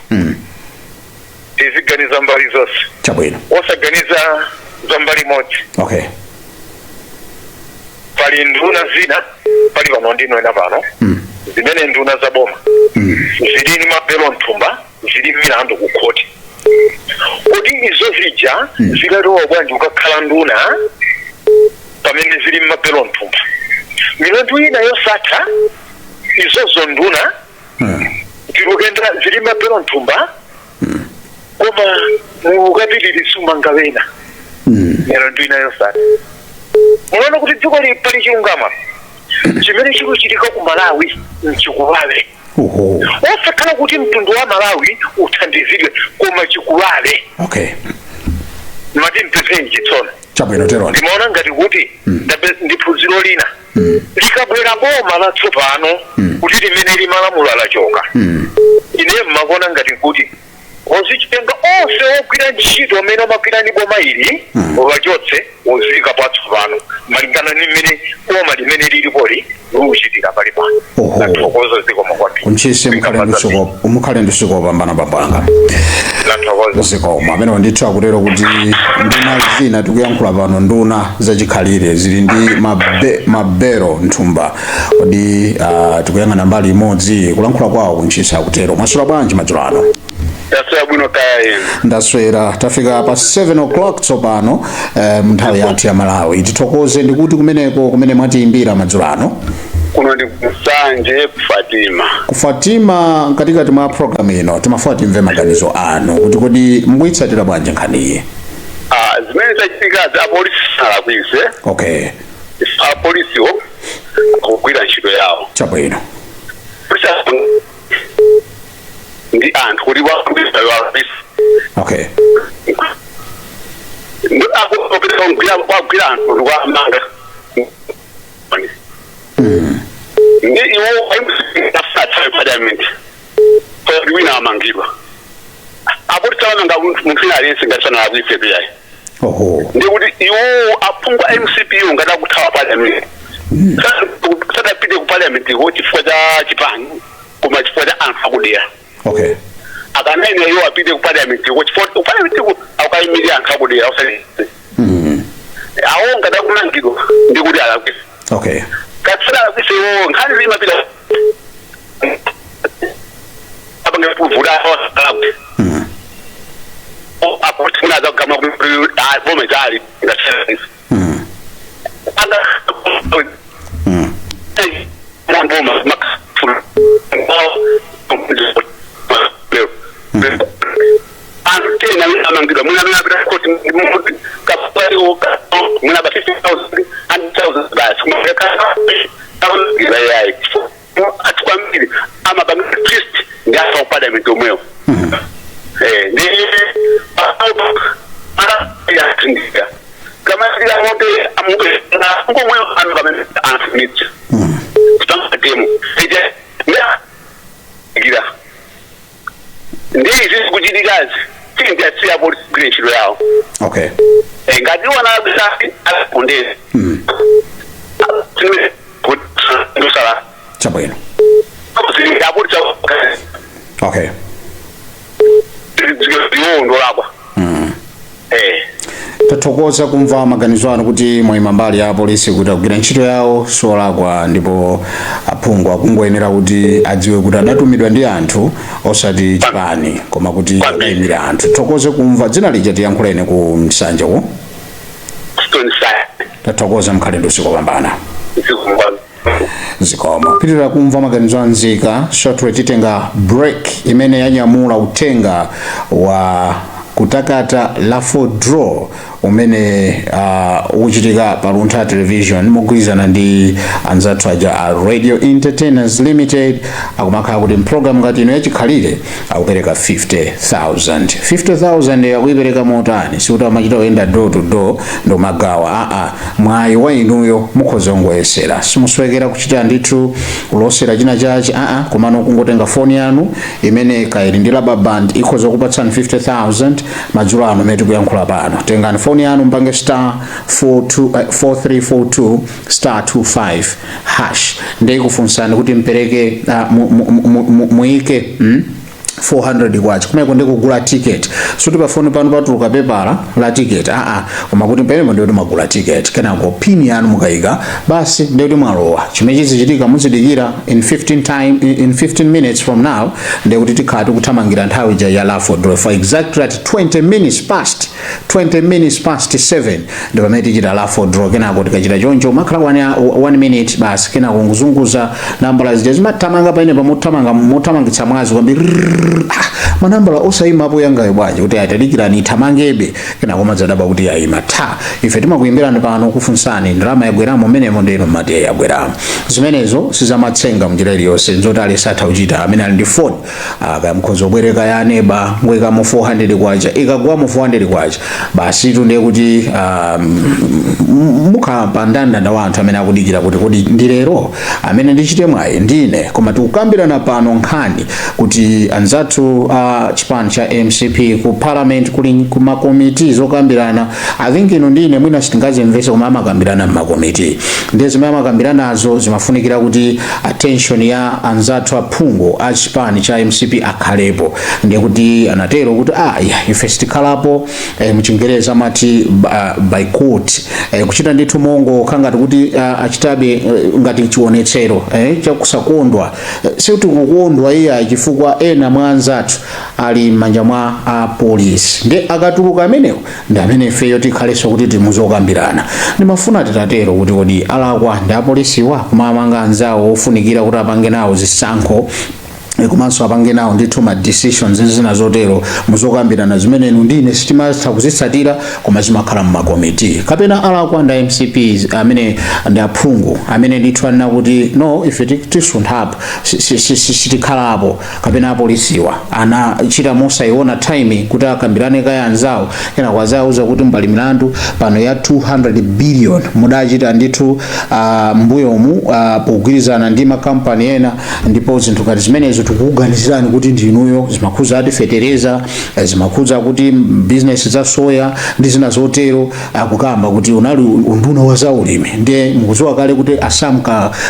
tiziganiza mbali zonse. Osaganiza za mbali imodzi. Pali nduna zina pali pano, ndinoena pano, zimene nduna za boma zili ni mabelo mthumba, zili milandu ku khoti. Kuti izo zija zikatowa bwanji kukakhala nduna pamene zili mmabelo mthumba, milandu ina yosatha? Izozo nduna zikukenda zili mabelo mthumba, koma mukapitiriza umangawena milandu ina yosatha. Munaona kuti dziko li pali chilungama chimene chikuchitika ku Malawi nchikuwale. Osakhala kuti mtundu wa Malawi uthandizidwe, koma chikuwale. Mati mpephenji tsono. Chabwino, teroni. Ndimaona ngati kuti ndi phunziro lina likabwera boma latsopano kuti limene limalamula lachoka. Ine mmakuona ngati kuti ozichitenga onse ogwira ntchito amene amagwira ndi boma ili wachotse, wozika patsopano malingana ndi mmene boma limene lilipoli likuchitika pali pano. Ndathokoza, zikomo kwambiri. Ku Ntchisi mukhale ndi usiku wopambana, bambo anga. Ndathokoza. Zikomo. Amene ndithu akutero kuti nduna zina tikuyankhula pano, nduna zachikhalire, zili ndi mabero mthumba. Kodi tikuyang'ana mbali imodzi? Kulankhula kwawo ku Ntchisi akutero. Mwaswera bwanji madzulo ano? Ndaswera bwino, kaya inu? Ndaswera. Tafika pa 7 o'clock tsopano nthawi yathu ya Malawi. Tithokoze ndikuti kumeneko kumene mwatiyimbira madzulo ano? Kuno ndi Kusanje, Fatima. Ku Fatima, mkatikati mwa program ino timafuna timve maganizo anu kuti kodi mukuyitsatira bwanji nkhaniyi? Zimene zachitika, apolisi sanalakwise. Apolisiwo akugwira ntchito yawo. Polisi ndi anthu kuti wagwira wagwira anthu ndikwamanga ndi iwo afuna parliament kuti wina amangidwa. Apolisi amanga munthu wina aliyense ngati sanalakwise piyayi. Ndikuti iwo aphungu a MCP ngati akuthawa parliament, sadapite ku parliament ko chifukwa cha chipani, koma chifukwa cha anthu akudera. Akanayenera iwo apite ku parliament ko chifukwa ku parliament ko akukayimirira anthu akudera, usati awo ngati akumangidwa ndikuti alakwise. Katsala alakwise iwo, nkhani zimapita apange kuvuta alakwe. Apo tinaza kama boma zali ngathi anga boma makafuna anthu tena amangidwa mwina amene apita koti kapaliwo mwina ba 50,000, 100,000 basi yayi. Athu kwambiri amapanga twist ndi afa ku parliament omwewo. Ndi yatindika kamasika mote ngomwe anu pamene anthu midzi kupanga demo gira ndi izi zikuchitikazi tindi asiya polisi kugwira ntchito yawo. Ngati iwo analakwisa, akapondera ndosala. Apolisi iwo ndolakwa. Tathokoza kumva maganizo anu kuti mwayima mbali ya apolisi kuti akugwira ntchito yawo, solakwa, ndipo aphungu akungoyenera kuti adziwe kuti adatumidwa ndi anthu, osati chipani, koma kuti akayimira anthu. Thokoze kumva. Dzina lija tiyankhuleni ku Msanje ku? Stone side. Tathokoza, mkhale ndi usiku wopambana. Zikomo. Zikomo. Pitirira kumva maganizo a nzika. Shortly titenga break imene yanyamula uthenga wa kutakata raffle draw umene ukuchitika pa Luntha Television mogwirizana ndi anzathu aja a Radio Entertainers Limited. Akumakhala kuti mpulogalamu ngati ino yachikhalire akupereka 50,000. 50,000 akuipereka motani? Sikuti amachita kuyenda door to door ndomagawa, aa. Mwayi wa inuyo mukhoza kungoyesera, simuswekera kuchita ndithu kulosera china chachi, aa, komano kungotenga foni yanu imene kaili ndi rubber band ikhoza kupatsani 50,000 madzulo ano amene tikuyankhula pano. Tengani foni yanu, mpange star 42, 4342 star 25 hash, ndikufunsani kuti mpereke muyike 400 kwacha kumeko ndikugula ticket. Suti pafoni pano patuluka pepala la ticket, aa, koma kuti pamenepo ndikuti mwagula ticket, kenako pin yanu mukayika, basi, ndikuti mwalowa. Chimene chizichitika, muzidikira in 15 time, in 15 minutes from now ndikuti tikhala tikuthamangira nthawi ija ya raffle draw. For exactly at 20 minutes past, 20 minutes past 7 ndi pamene tichita raffle draw. Kenako tikachita choncho makhala 1 minute basi, kenako nguzunguza nambala zija zimathamanga pamene pamothamanga mothamangitsa mwazi kwambiri. Ah, manambala osayimapo yangayo bwanji? Kuti atadikirani ithamangebe, kenako madzadabwa kuti yayima tha. Ife timakuyimbirani pano kufunsani ndalama yagweramo mmenemo, ndeno mati yagweramo. Zimenezo sizamatsenga munjira iliyonse, nzoti alisatha kuchita amene ali ndi foni. Kaya mukhoza kubwereka ya aneba, ngoyikamo 400 kwacha, ikagwamo 400 kwacha basi tu, ndiye kuti mukhala pa ndandanda wa anthu amene akudikira kuti kodi ndi lero amene ndichite mwayi ndine. Koma tikukambirana pano nkhani kuti anzathu a chipani cha MCP ku parliament kuli ku makomiti zokambirana. I think ino ndine mwina sitingazimvese, koma amakambirana mmakomiti, ndiye zimene amakambiranazo zimafunikira kuti attention ya anzathu aphungu a chipani cha MCP akhalepo. Ndiye kuti anatero kuti ah, ya, ife sitikhalapo. Muchingereza amati boycott, kuchita ndithu mongo khangati kuti achitabe ngati chionetsero chakusakondwa. Sikuti kukondwa iya, chifukwa ena mwa anzathu ali m'manja mwa apolisi, ndi akatuluka amenewo ndi amene ifeyo tikhalenso kuti timuzokambirana. Ndimafuna titatero kuti kodi alakwa ndi apolisiwa kumamanga anzawo ofunikira kuti apange nawo zisankho Komanso apange nawo ndithu ma decisions ndi zina zotero muzokambirana zimene inu ndine sitimatha kuzitsatira, koma zimakhala mmakomiti. Kapena alakwa nda MCP amene ndi aphungu amene ndithu anena kuti no, ife tisunthapo, sitikhalapo? Kapena apolisiwa anachita mosayiona timing kuti akambirane kaya anzawo, kenako azauza kuti mbali milandu pano ya 200 billion mudachita ndithu mbuyomu pogwirizana ndi makampani ena, ndipo zinthu ngati zimenezo tikukuganizirani kuti ndinuyo? Zimakhudza ati fetereza, zimakhudza kuti business za soya ndi zina zotero. Akukamba kuti unali unduna wa zaulimi, ndiye mukudziwa kale kuti a Sam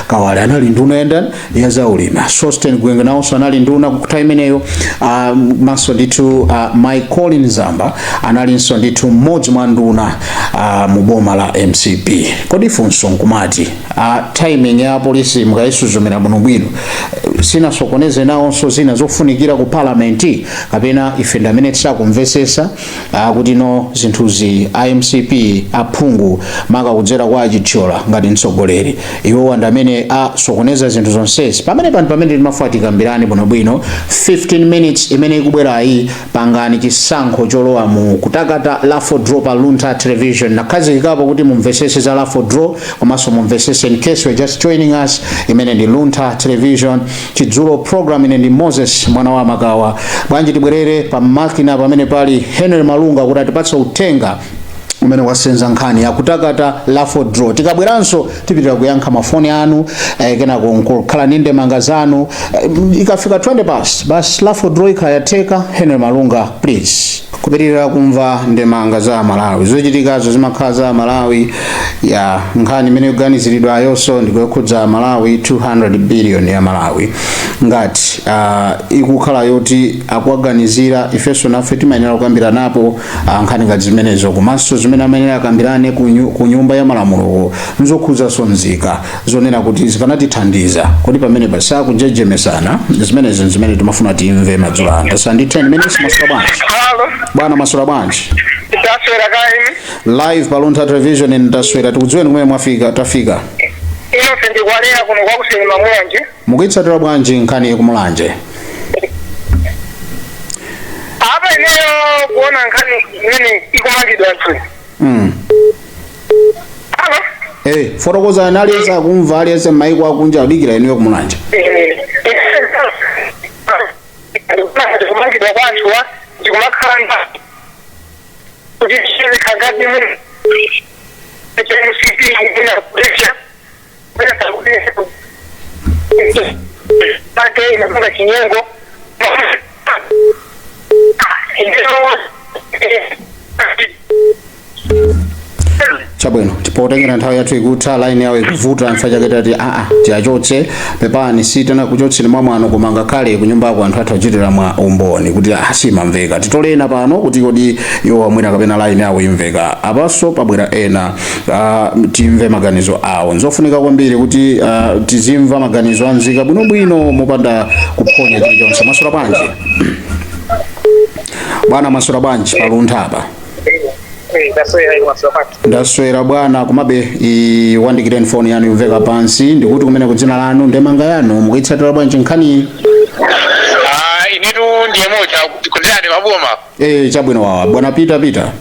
Kawale anali nduna yandani, ya zaulimi. Sosten Gwengwe nawonso anali nduna ku imeneyo. Maso ndithu Mike Colin Zamba analinso ndithu mmodzi mwa nduna mu boma la MCP. Kodi funso nkumati, timing ya polisi mukayisuzumira bwinobwino, sinasokoneze nawonso zina zofunikira ku parliament? Kapena ife ndi amene tisakumvesesa kuti no, zinthuzi iMCP aphungu, maka kudzera kwa Achithyola ngati mtsogoleri, iwowa ndi amene asokoneza zinthu zonsezi? Pamene pano pamene timafuna tikambirane bwinobwino, 15 minutes imene ikubwerayi, pangani chisankho cholowa mu kutakata raffle draw pa Luntha Television. Nakhazikikapo kuti mumvesese za raffle draw, komanso mumvesese, in case you're just joining us, imene ndi Luntha Television Chidzulo program. Ine ndi Moses mwana wa Makawa. Bwanji tibwerere pa makina pamene pali Henry Malunga kuti atipatse uthenga umene wasenza nkhani yakutakata raffle draw. Tikabweranso tipitira kuyankha mafoni anu, kenako nkukhala ndi ndemanga zanu. Ikafika 20 past, basi, raffle draw ikhala yatheka. Henry Malunga, please. Kupitirira kumva ndemanga za Malawi, zochitikazo zimakhala za Malawi ya nkhani imene ikuganiziridwayonso ndikuyokhudza Malawi, 200 billion ya Malawi. Ngati ikukhala yoti akuwaganizira, ifenso nafe timayenera kukambira napo nkhani ngati zimenezo, komanso zimene amayenera akambirane ku nyumba ya malamulo nzokhudzaso nzika, zonena kuti zikanatithandiza. Kodi pamene pasakujejemesana zimenezo zimene timafuna timve madzulo ano? Tasandi 10 minutes. Masula bwanji? Halo. Bwana, masula bwanji? Ndaswera kaini. Live pa Luntha Television. Ndaswera. Tikudziweni, kumene mwafika, tafika? Inonse ndikwalera kuno kwakusilima Mulanje. Mukuyitsatira bwanji nkhani kumulanje? Apa ineyo kuona nkhani imene ikumangidwa anthu. Halo. Fotokozani, aliyense akumva, aliyense m'maiko akunja adikira inuyo kumulanje. Kumangidwa kwa anthuwa ndikumakhala kuti zikhala ngati MCP ina pressure ake inapanga chinyengo. Ndiyo. Chabwino, tipotengera nthawi yathu ikutha, line yawo ikuvuta, mfa chake tati aa, tiyachotse. Pepani, sitana kuchotseni mwamwano, koma ngakhale kunyumbako anthu athu achitira mwa umboni kuti asimamveka. Titole ena pano kuti kodi iwo amwina kapena line yawo imveka. Apanso pabwera ena, timve maganizo awo. Nzofunika kwambiri kuti tizimva maganizo anzika bwinobwino mopanda kuphonya chilichonse. Masula bwanji, bwana? Masula bwanji paluntha apa? Ndaswera bwana, komabe iwandikireni foni yanu, imveka pansi. Ndikuti kumene, kudzina lanu, ndemanga yanu, mukuyitsatira bwanji nkhani? Ah, inetu ndiye moja kundani maboma. Chabwino wawa bwana Peter Peter.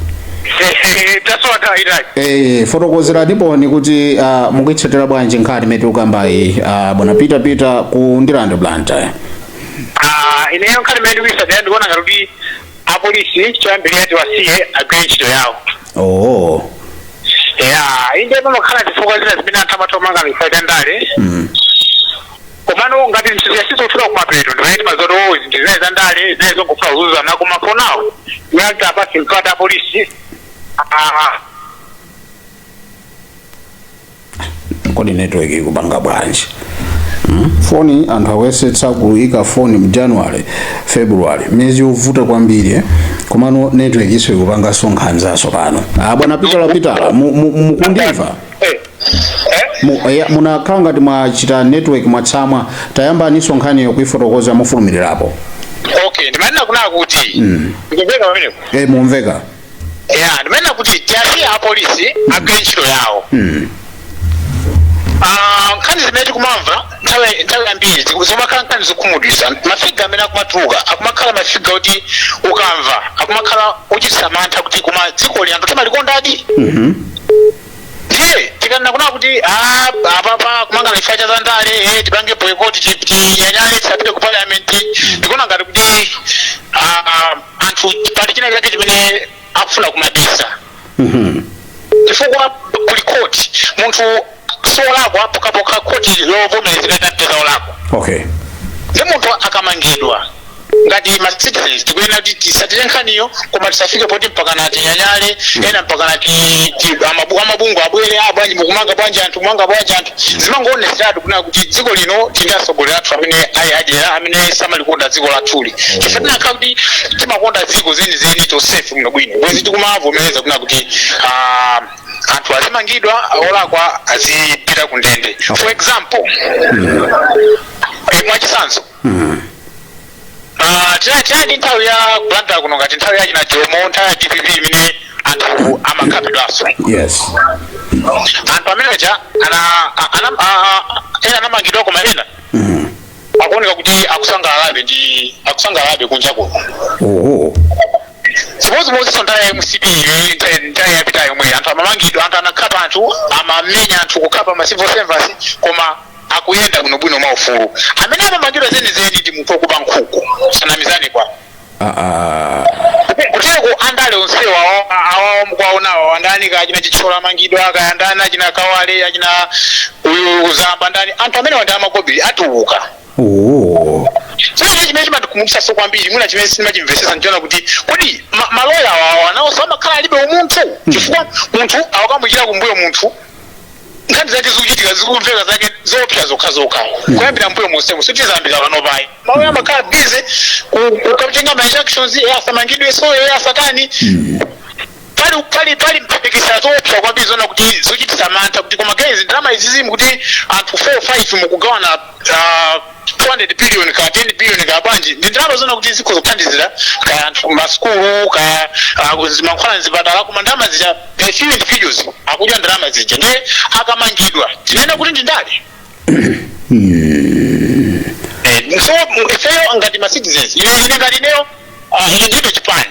Tasowa nthawi itayi. Fotokozera tiponi kuti mukuyitsatira bwanji nkhani imene tikukambayi, bwana Peter Peter ku Ndilande, Blantyre. Ah, ineyo nkhani imene ndikuyitsatira, ndikuona ngati kuti apolisi choyambirira tiwasiye agwire ntchito yawo. Ya, inde pamakhala zifukwa zina zimene anthu amatha kumanga chifukwa cha ndale. Komano ngati zinthu ziyasizofika kumapeto, ndimene timazoti o, zinthu zimene za ndale zimene zongofuna kuzuzana. Koma for now yalta apasi mpata apolisi. Ah, Kodi network ikupanga bwanji? Foni anthu akuyesetsa kuyika foni mu January, February, miyezi yovuta kwambiri, eh? Komano network iso ikupanganso nkhanzaso pano. Ah, bwana Pitala Pitala, mukundimva? Munakhala ngati mwachita network mwatsamwa. Tayambaninso nkhaniyo kuifotokoza mofulumirirapo. Okay, ndimanena kuna kuti ndikumveka pamenepo? Mumveka. Ya, ndimanena kuti tiyasiye apolisi agwire ntchito yawo. Ah, nkhani zimene tikumamva Nthawi yambiri zimakhala nkhani zokhumudwitsa. Ma figure amene akumatuluka akumakhala ma figure kuti ukamva akumakhala ochititsa mantha, kuti koma dziko li anthu timalikondadi? Ndiye tikanena kuna kuti, ah, apapa kumangana chifukwa cha zandale, tipange boycott, tinyanyale, tisapite ku parliament, ndikuona ngati kuti, ah, anthu pali china chake chimene akufuna kumabisa, chifukwa kuli court. Munthu siolakwa pokhapokha court yovomerezeka itampeza olakwa. Ndi munthu akamangidwa, ngati ma citizens tikuyenera kuti tisatire nkhaniyo, koma tisafike poti mpakana tinyanyale, ena mpakana amabungwe abwere, a bwanji mukumanga bwanji anthu, kumanga bwanji anthu. Zimangoonetseratu kunena kuti dziko lino tili atsogoleri athu amene ayi adyera, amene samalikonda dziko lathuli, chifukwa tinakhala kuti timakonda dziko zenizeni tonsefe muno bwino, bwezi tikumavomereza kunena kuti, ah, anthu azimangidwa, olakwa azipita ku ndende. For example, mwachitsanzo, ah, tinali ndi nthawi ya kulanda kuno, ngati nthawi ya china Jomo, nthawi ya DPP, imene anthu amakhapidwanso. Anthu ameneja ena anamangidwa, koma ena akuoneka kuti akusangalalabe ndi akusangalalabe kunja kuno. Chimodzimodzinso nthawi ya MCP, nthawi yapitayo yomwe anthu amamangidwa, anthu anakhapa anthu, amamenya anthu, kukhapa ma civil servants, koma akuyenda bwinobwino mwaufulu. Amene amamangidwa zenizeni ndi munthu wokuba nkhuku, sanamizane kwa Ah, ah. Kuteko andale onsewa awawa mukwaonawa, andani kachina Chithyola amangidwa, kaya ndani, achina Kawale, achina uyu Zamba, ndani, anthu amene wandi amakobiri atuluka. Chimene chimandikhumudwitsanso kwambiri, mwina chimene sindimachimvetsetsa, ndichoona kuti kodi maloya awawa nawonso amakhala alibe umunthu? Chifukwa munthu awakamuyikira kumbuyo munthu, nkhani zake zikuchitika, zikumveka zake zoopsa zokhazokha kuyambira mbuyo monsemo, sitizambira pano payi. Maloya amakhala busy kukatenga ma injunctions, asamangidwe, so asatani. Pali mphekesera zoopsa kwambiri zona kuti zochititsa mantha, kuti koma guys, ndalama izi zimu kuti anthu 4 5 mukugawana 200 billion ka 10 billion ka bwanji, ndi ndalama zona kuti zikhoza kuthandizira kaya anthu masukulu, kaya mankhwala mzipatala, koma ndalama zija a few individuals akudya ndalama zija. Ndiye akamangidwa tinene kuti ndi ndale? So ifeyo ngati ma citizens, ine ngati ineyo, ine ndilibe chipani.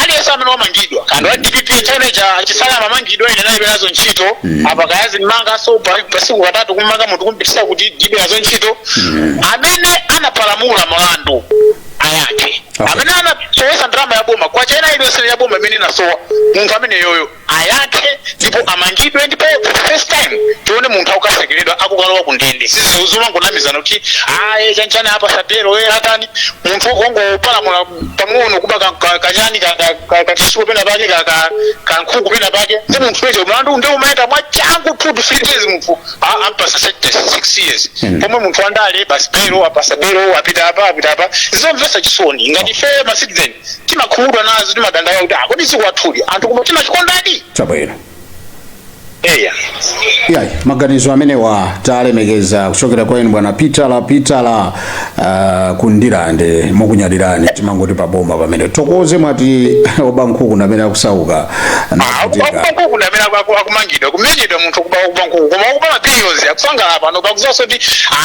Aliyense amene wamangidwa, kandi wa DPP, nthawi cha Chisale amamangidwa, ine nalibe nazo ntchito. Apa kayazi mmangaso pasiku katatu kumanga munthu kumpitisa kuti ndilibe nazo ntchito. Amene anapalamula mlandu ayankhe. Amene anasowesa ndalama ya boma, kwa china iliyonse ya boma imene inasowa, munthu amene yoyo ayankhe ndipo amangidwe. Ndipo first time tione munthu akukasekeredwa, akukalowa ku ndende. Sizizomangonamizana kuti aye chanchani apa sabero e atani. Munthu ongopalamula pang'ono, kuba kachani kachisulo pena pake, kankhuku pena pake, ndi munthu wecho mlandu ndi umayenda mwachangu, 2 to 3 days munthu ampasa sentence 6 years. Pomwe munthu wandale basi belo, apasa belo, apita apa, apita apa. Zomvetsa chisoni. Ngati ife ma citizen timakhumudwa nazo, timadandaula kuti, ah, kodi dziko lathuli anthu koma timachikondadi? Chabwino. Eya. Yayi, maganizo amenewa talemekeza kuchokera kwa inu bwana Pitala Pitala, kundilande mukunyadirani, timangoti paboma pamene tokoze mwati oba nkhuku namene akusauka nakutika. Akuba nkhuku ndi amene akumangidwa, kumenyedwa munthu kuba nkhuku, koma akuba ma billions akusangalala pano pakuziwanso kuti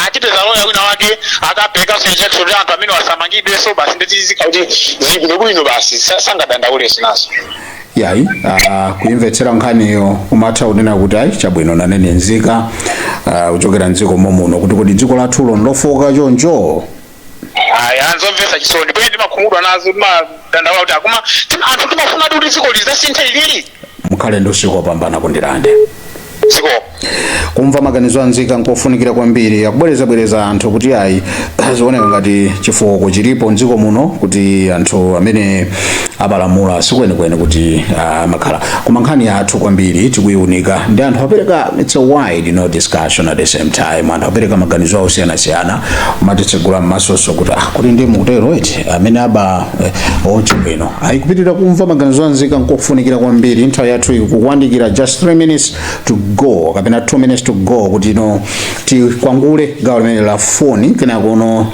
atipeza loya wina wake akapeka injection kuti anthu amene wasamangidwe, so basi nditizika kuti zili bwinobwino basi, sangadandaulenso nazo. Yayi, kuimvetsera nkhaniyo umatha kunena kuti ayi, chabwino, nanene nzika kuchokera mdziko momuno kuti kodi dziko lathulo nlofoka choncho? Ayi, anzomvetsa chisoni pene timakhumudwa nazo, timadandaula kuti akuma anthu timafuna kuti dziko lizasinthe lilili. Mukhale ndi usiku wopambana kundilande. Dziko. Kumva maganizo anzika nkofunikira kwambiri. Akubwerezabwereza anthu kuti ayi, zioneka ngati chifuko chilipo mdziko muno, kuti anthu amene apalamula sikwenikweni kuti amakhala. Koma nkhani yathu kwambiri tikuyiunika ndi anthu apereka, it's a wide no discussion. At the same time anthu apereka maganizo awo osiyanasiyana, umatitsegula m'masonso kuti, ah, kuti ndi mukutero eti amene aba onche bwino. Ayi, kupitirira kumva maganizo anzika nkofunikira kwambiri. Nthawi yathu ikukuyandikira, just 3 minutes to go kapena kapena 2 minutes to go kuti no tikwangule gawo limene la foni, kenakono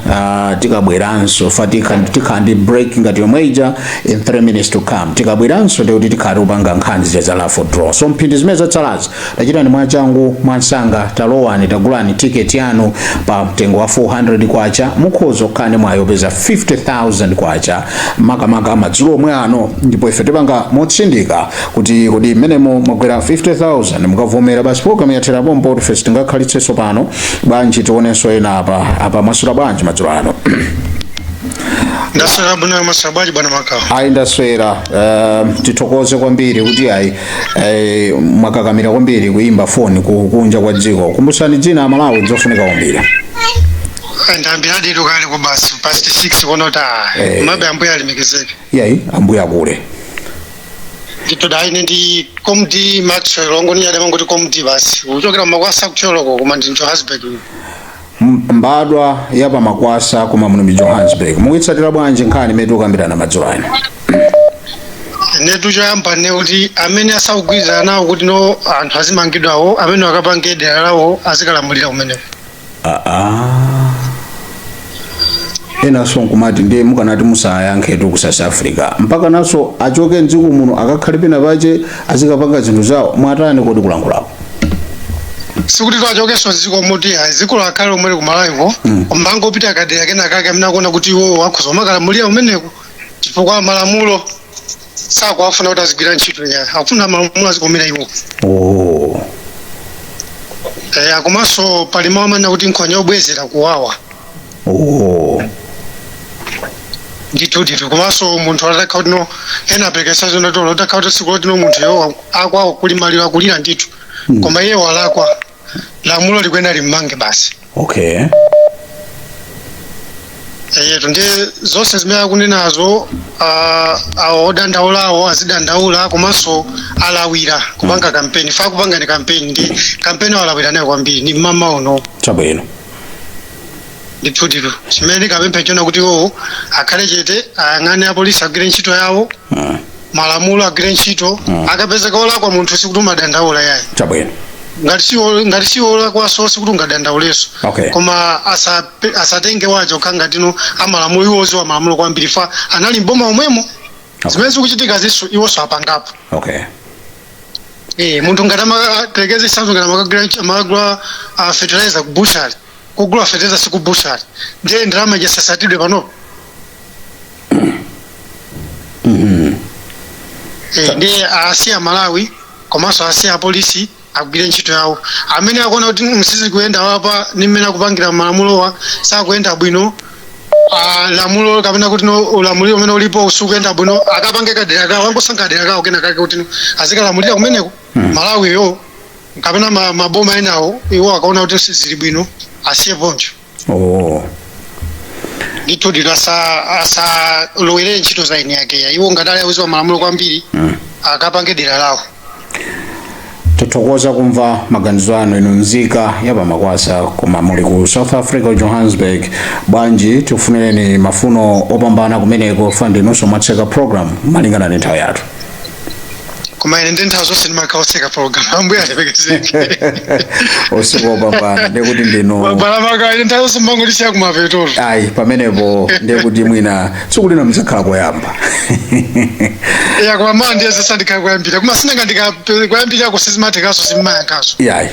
tikabweranso fa tikhala ndi break ngati yomwe ija in 3 minutes to come. Tikabweranso ndikuti tikhala tikupanga nkhani zija za raffle draw. So mphindi zimene zatsalazi, tachitani mwachangu, mwansanga, talowani, tagulani tiketi yanu pa mtengo wa 400 kwacha. Mukhoza kukhala ndi mwayi opeza 50,000 kwacha makamaka madzulo omwe ano. Ndipo ife tipanga motsindika kuti kodi mmenemo mwagwera 50,000. Mukavomera basi, program yathera pompo, kuti ife sitingakhalitsenso pano. Bwanji tionenso ena apa. Apa mwaswera bwanji madzulo ano? Ndaswera bwino, maswera bwanji, bwana Makawa? Ayi, ndaswera. Tithokoze kwambiri kuti ayi, mwakakamira kwambiri kuimba foni kunja kwa dziko. Kumbusani dzina Amalawi, zofunika kwambiri. Ndambira ditu kale ku basi past 6 konota. Mabe ambuye alemekezeke. Yayi, ambuye akule. Nditoda ine ndi Comd Maxwell ongoninyade mangoti Comd basi, uchokera Makwasa kucholoko, koma ndi Johannesburg. Mbadwa ya pamakwasa koma muno mu Johannesburg. Mukuyitsatira bwanji nkhani imene tikukambirana madzulo ano? Netu choyamba ne kuti amene asakugwirizana nawo kuti no anthu azimangidwawo, amene akapange dera lawo, azikalamulira kumeneko. Ah, enanso nkumati ndiye mukanati musayankhetu ku South Africa, mpaka naso achoke mdziko muno, akakhale pena pache, azikapanga zinthu zawo. Mwatani kodi kulankhulako? Sikuti twachokenso dziko muti ayi, dziko lakhale lomwe kumalawiko, koma angopita kadera kena kake amene akuona kuti iwo akhoza kumakalamulira kumeneko, chifukwa malamulo sakuafuna kuti azigwira ntchito ya akufuna malamulo azikomera iwo. Komanso pali mawu amanena kuti nkhonya yobwezera kuwawa. Ndithu ndithu. Komanso munthu atakha kuti no ena apekesa zona tolo, utakha kuti siku loti no munthu yo akwawo kuli maliro, akulira ndithu, koma iye walakwa, lamulo likwena limmange basi. Yetu ndiye zonse zimene akunenazo, awo odandaulawo azidandaula, komanso alawira kupanga kampeni, fa kupanga ni kampeni, ndi kampeni alawira nayo kwambiri ni mmama uno. Ndithu ndithu, chimene ndikapempha chona kuti iwowo akhale chete, ayang'ane apolisi agwire ntchito yawo, malamulo agwire ntchito. Akapezeka olakwa munthu, sikuti umadandaula yayi. Ngati siwo olakwaso, sikuti ungadandauleso. Koma asatenge wacho kukhala ngatino amalamulo, iwozo amalamulo kwambiri, fa anali mboma omwemo. Zimene zikuchitika zinso iwonso apangapo. Munthu ngati amatekeze sanzo, ngati amakagula fertilizer ku bushari, kugula fertilizer si ku bushari, ndiye ndalama ijasasatidwe panopo. Ndiye asiya Malawi, komanso asiya apolisi agwire ntchito yawo. Amene akuona kuti msizi kuyenda wapa ni mmene akupangira malamulowa sakuyenda bwino, lamulo kapena kuti no ulamuliro umene ulipo usukuyenda bwino, akapange kadera kawo, angosankha kadera kawo kena kake kuti no azikalamulira kumeneko. Malawi yo kapena maboma enawo, iwo akaona kuti sizili bwino, asiye poncho. Ndithu ndithu, asalowere ntchito za eni ake ya iwo. Ngati ali auziwa malamulo kwambiri, akapange dera lawo. Tithokoza kumva maganizo anu, inu nzika ya pamakwasa koma muli ku South Africa, Johannesburg. Bwanji tikufunireni mafuno opambana kumeneko, fandi inunso mwatseka program malingana ndi nthawi yathu. Koma ine ndi nthawi zonse ndimakhala otseka program, ambuye alemekezeke. Usiku wopambana, ndikuti ndinu Balamaka, ine nthawi zonse mbangotisiya kumapetolo. Ayi, pamenepo ndikuti mwina tsiku lino muzakhala koyamba. Ya, koma mawa ndiye zisandikhala kuyambira, koma sinanga ndikayambirako sizimathekaso, simmayankhaso. Yayi,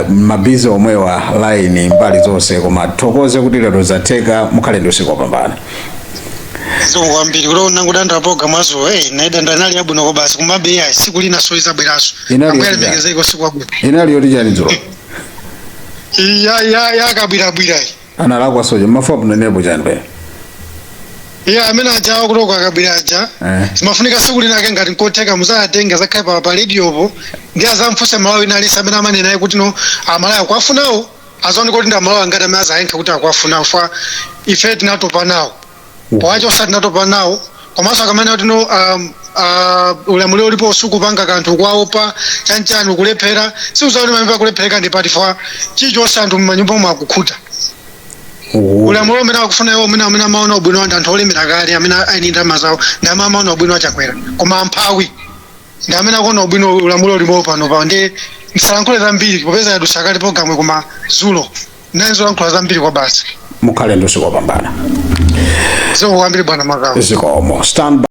ma busy omwewa, line mbali zonse, koma thokoze kuti lero zatheka. Mukhale ndi usiku wopambana. Zikomo kwambiri. Kuti nangodandala program azo, naidanda nali yabwino ko basi, kumabe ya siku lina so izabweraso. Inali Ambuye yoti chani? alemekezeke, usiku wabwino. Inali yoti chani dzulo? Ya ya ya kabwirabwira. Analakwa soja mafupa munenepo chani pene? Iya, amene ajawa kutoko akabwira aja, zimafunika siku linake ngati nkotheka muzayatenga zakhale pa radiopo ndi azamfunsa Malawi inalisa amene amanena kuti no Amalawi akwafunawo, azaone kuti ndi Amalawi angati amene azayankhe kuti akwafunawo. Fa ife tinatopa nawo powacho, osati tinatopa nawo, komanso akamene kuti no ulamuliro ulipo usukupanga kanthu kwaopa chanchani, ukulephera, siuzaone pamene pakulephereka ndi pati, fa chilichonse anthu mmanyumba omwe akukhuta. Ulamuliro umene akufuna iwo, umene amaona ubwino wa anthu olemera kale, amene ali ndi ndalama zawo, ndi amene amaona ubwino wachakwera, koma amphawi Ndi amene akuona ubwino ulamuliro ulimo pano pa. Ndi ndisalankhule zambiri popeza yadusa kale programu, koma zulo naye zolankhula zambiri kwa basi. Mukhale ndi usiku wopambana. Zikomo kwambiri, bwana Makawa. Zikomo. Stand.